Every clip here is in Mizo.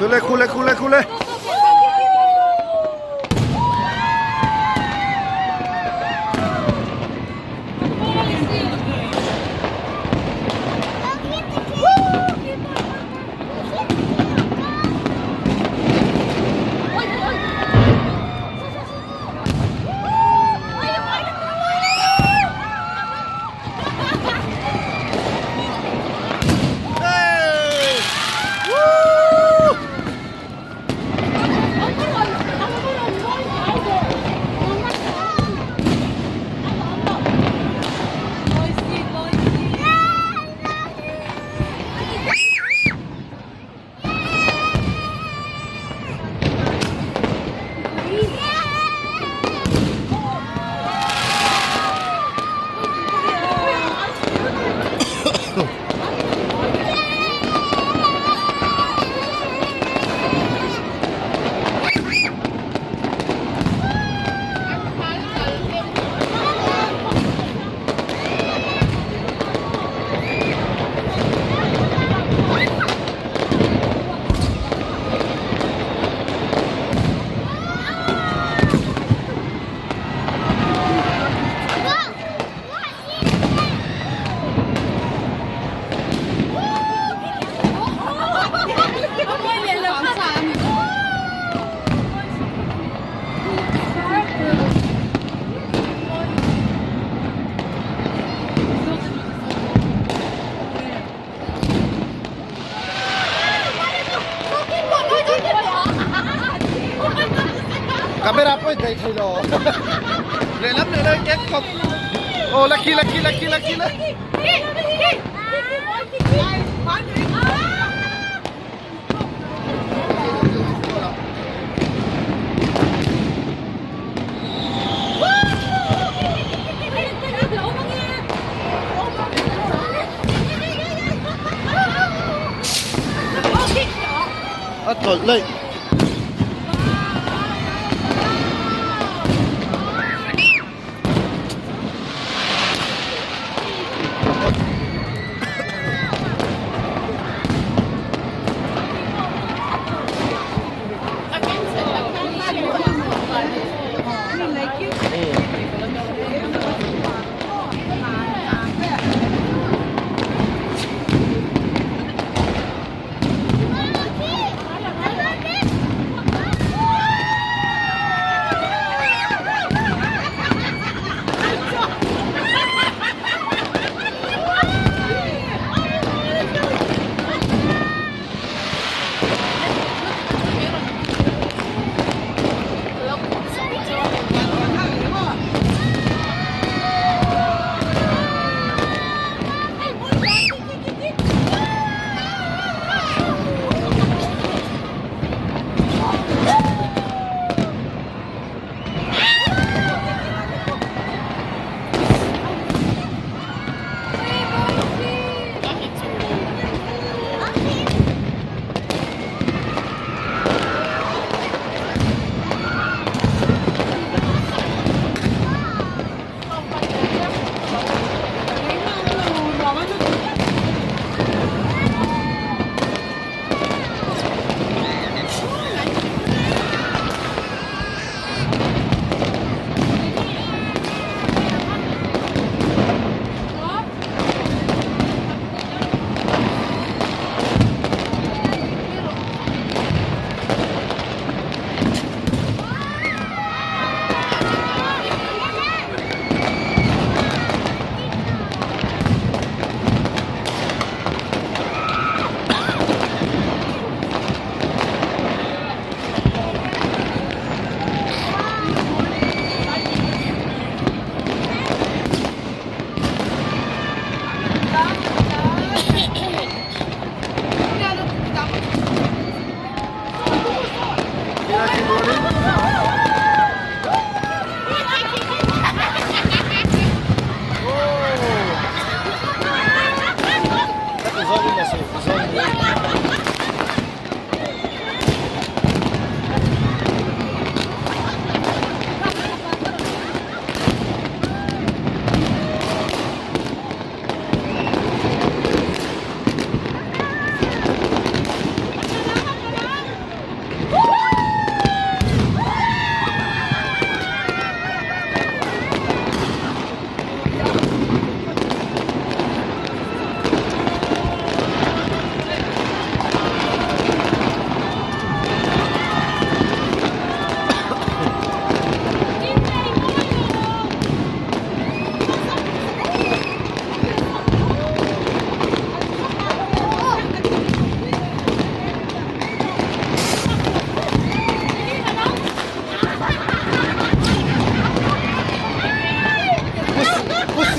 Khule khule khule khule. Camera pawh in daih thei lo. Lehlam leh lai kek khawp. Aw lucky lucky lucky lucky la. A tawlh laih.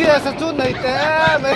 CS a chu nei teh em mai.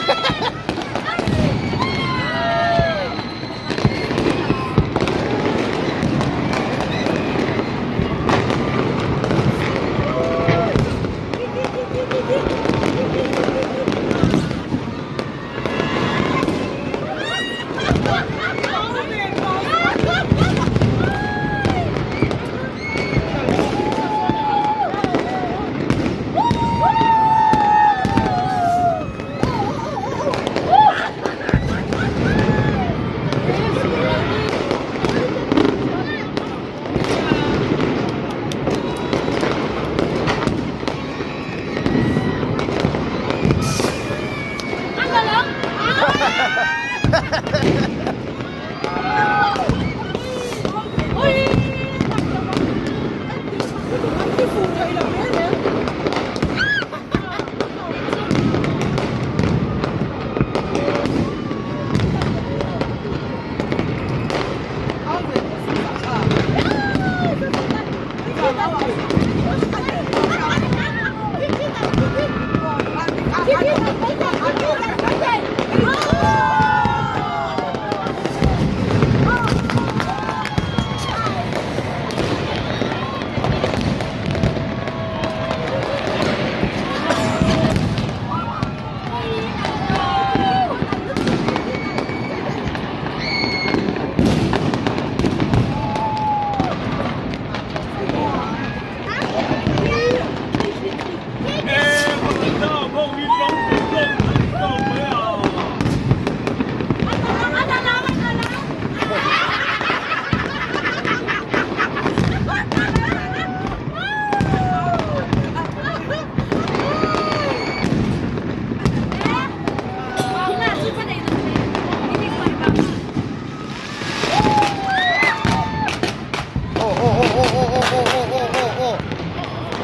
Aw aw aw aw aw aw aw aw aw aw aw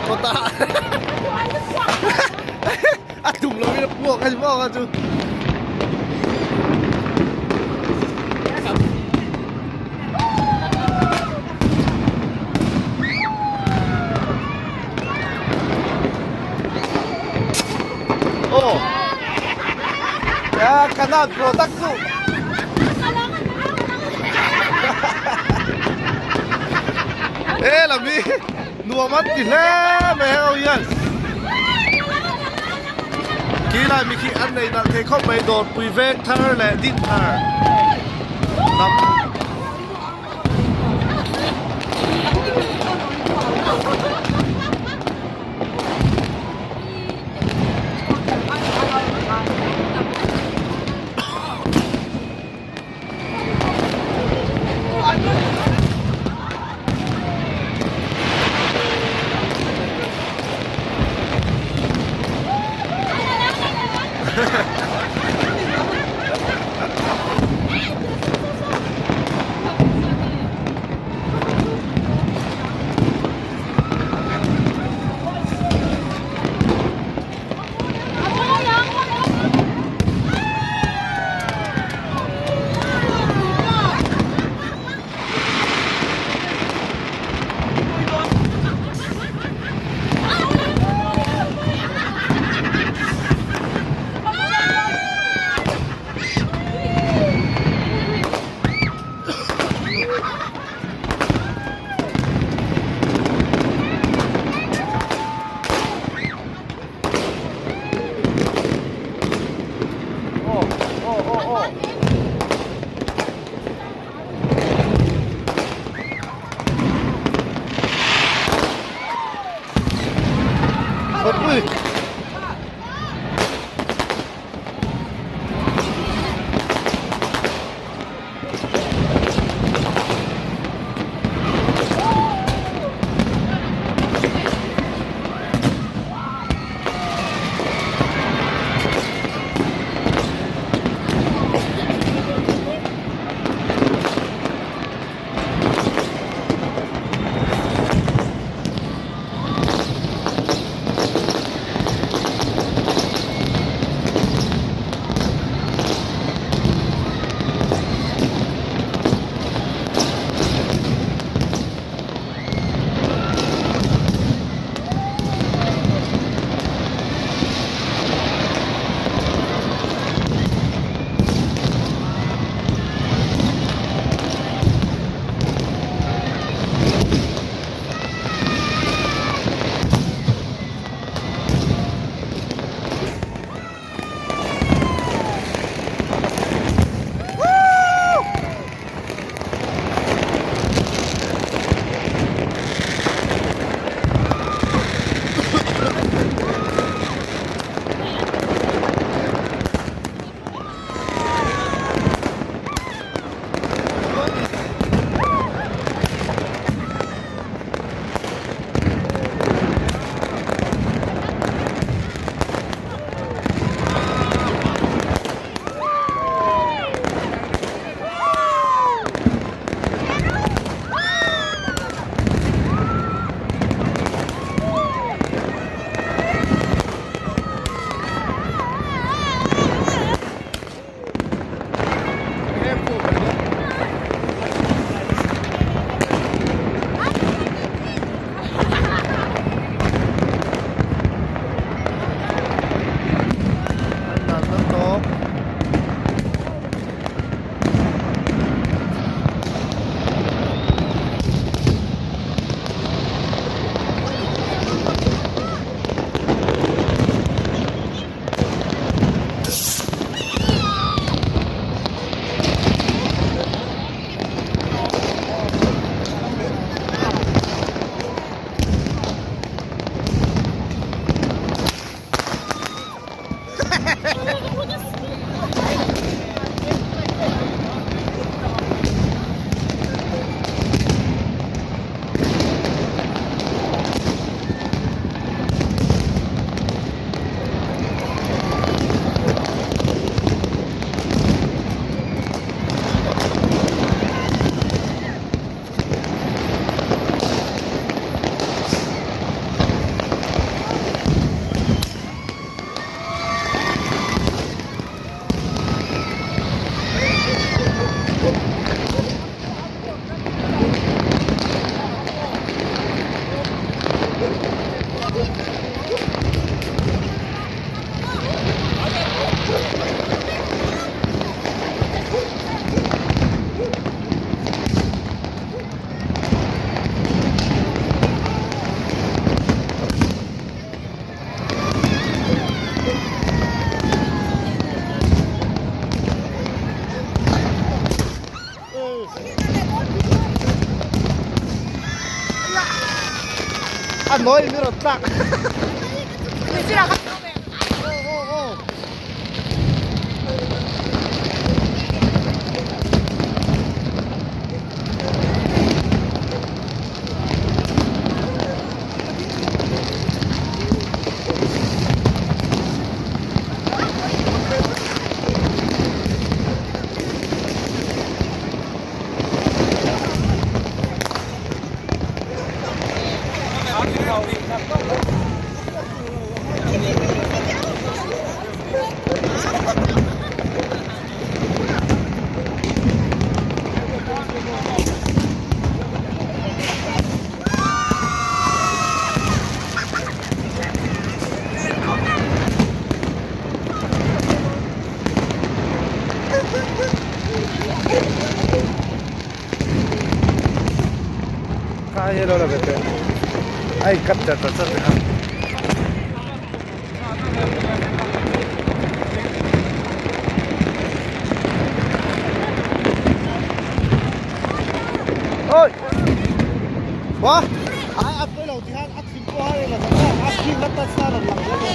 kawt ah a tum lo in a puak a ni maw kha chu. Aw kanan product chu. He lam hi nuam an ti hle mai hei ho hian khi lai mi khi an nei nalh thei khawp mai dawrpui veng thar leh din thar lam. Noi mi rawn tlak. Khai lo la ve teh ai cut chat chat chat kha. Ôi. Wa. Ai a pui lo ti khan a thim pawh a reng a a thim a ta sa rawn lang zel a.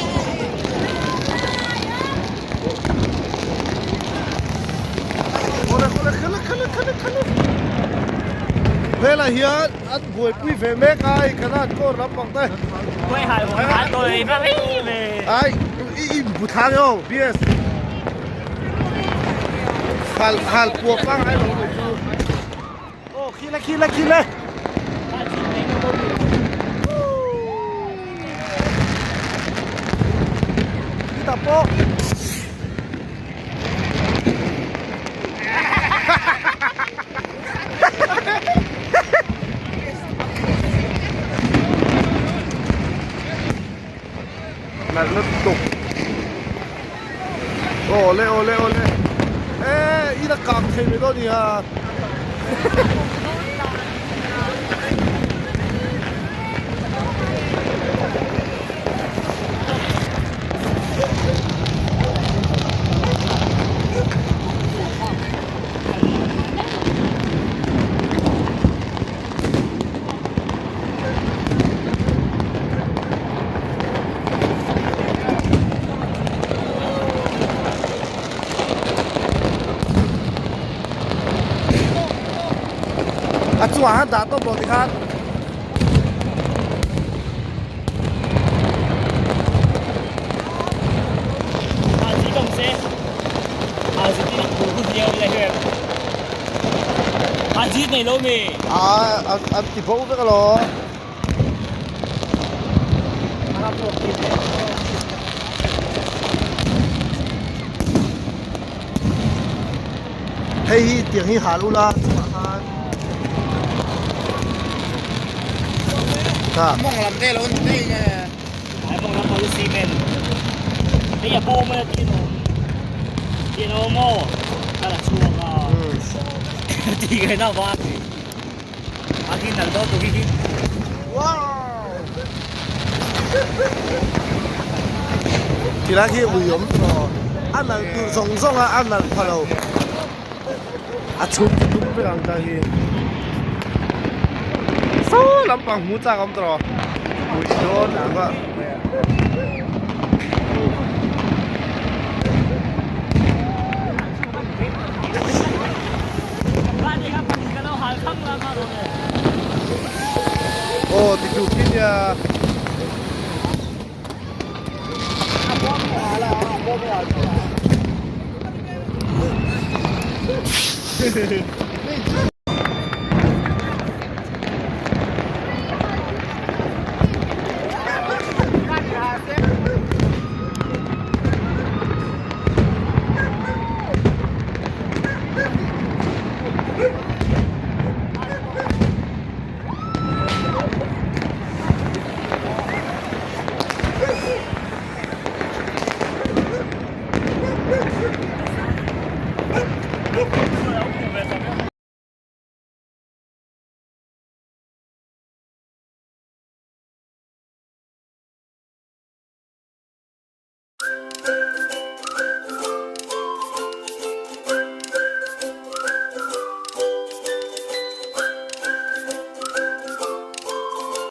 Awle awle khale khale khale khale. Helah hian an buaipui ve mek a hei kanan kawr lampang te. Ai i in bu thang emaw BS hal hal puak pangngai lo mai chu. Aw khi le khi le khi le. Kita pawh. Nalh lutuk. Awle awle awle e i la kang thei mai dawn nia. A chungah khan dah tawp lo tikhan. A an ti bo vek alawm. Hei hi tiang hi hal ula chungah khan ta. Mawng lam te lo ni daih nge. Ai mawng lam pawh cement. Hei a bawm a tin awm. Tin awm aw. Ka la chhuak a. Ti ka na va. A khi nal dawn tu khi khi. Wow. Tilai khi ui awm tawh. A nalh tur zawng zawng a a nalh pha lo. A chhung chu dum vek ang ta hi. Saw lampang hmu chak awm tawh. Ui dawn lutuk a. Aw ti tu khi nia.